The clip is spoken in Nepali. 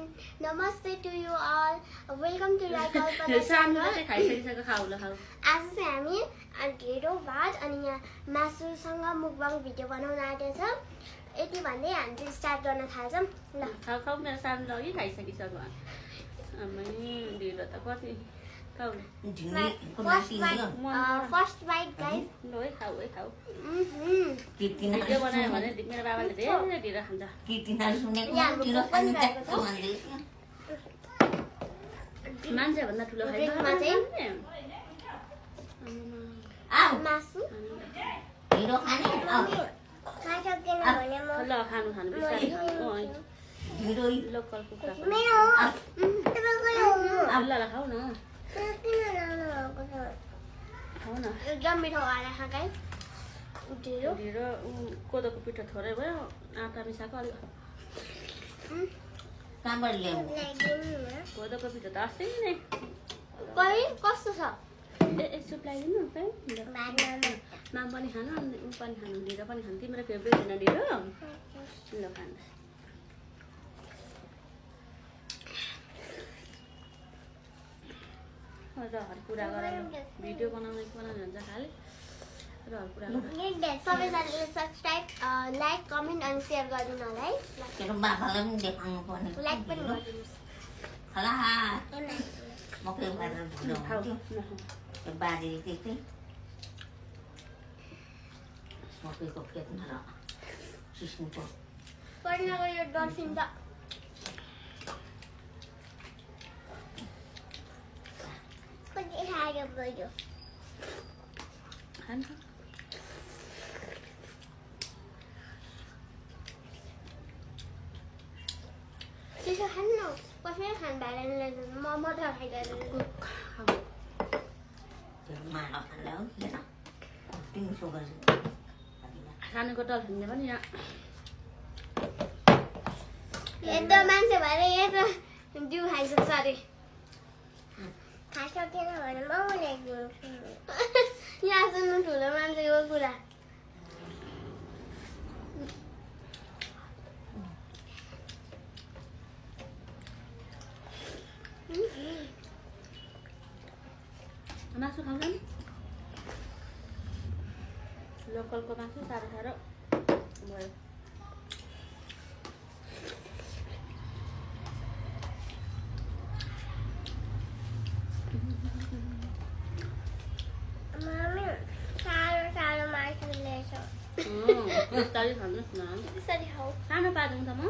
and namaste to you all. Welcome to Raikalpana सानो channel. चाहिँ खाइसकिसक्यो खाऊ ल खाऊ आज चाहिँ हामी ढेँडो भात अनि यहाँ मासुसँग मुकबाङ भिडियो बनाउन आँटेको छ। यति भन्दै हामी चाहिँ स्टार्ट गर्न थाल्छौँ ल। खाऊ खाऊ मेरो सानो अघि खाइसकिसक्यो आमै ढिलो त कति खाऊ फर्स्ट बाइट गाइस। ल है खाऊ है खाऊ भिडियो भिडियो बनायो भने मेरो बाबाले धेरै ढिलो खान्छ मान्छे भन्दा ठुलो ड्रिङ्कमा चाहिँ मासु ढिँडो खाने खाइसकेन भने म ल खानु खानु बिस्तारै खानु ढिँडो लोकल कुखुरा मेरो ल ल खाऊ न खाऊ न एकदम मिठो भएर खा गाइस। ढेँडो ढिँडो कोदोको पिठो थोरै भयो आँटा मिसाएको अलिक कहाँबाट ल्याउनु कोदोको पिठो त अस्ति नै कस्तो छ ए सुप लगाइदिनु माम पनि खानु अनि ऊ पनि खानु ढिँडो पनि खानु तिम्रो फेभरेट होइन ढिँडो ल खानु रहर कुरा गरेर भिडियो बनाउने हुन्छ खालि रहर कुरा सबैजनाले सब्सक्राइब लाइक कमेन्ट अनि सेयर गरिदिनु होला है। तेरो बाबालाई पनि देखाउनु पर्ने लाइक पनि गरिदिनुहोस्। होला मकै गरेर ढिँडो हुन्थ्यो त्यो बारीले त्यस्तै मकैको फेदमा र सिस्नुको पर्नाको यो डल्फिन त कति खाएर गयो खान्छ त्यसो खानु न कसैले खानु भएन म मात्र खाइदिएर त्यो माला खाँदा हो किन दिउँसो गर्छु सानोको डल्फिनले पनि यहाँ यता मान्छे भएर यहाँ त जिउ खाइसक्छ अरे खाइसकेन भने म यहाँ सुन्नु ठुलो मान्छेको कुरा मासु खाउँछ नि लोकलको मासु साह्रो साह्रो भयो मम्मी साह्रो साह्रो मासु ल्याएछ बिस्तारै खानुहोस् न त्यसरी खाऊ सानो पारिदिउँ त म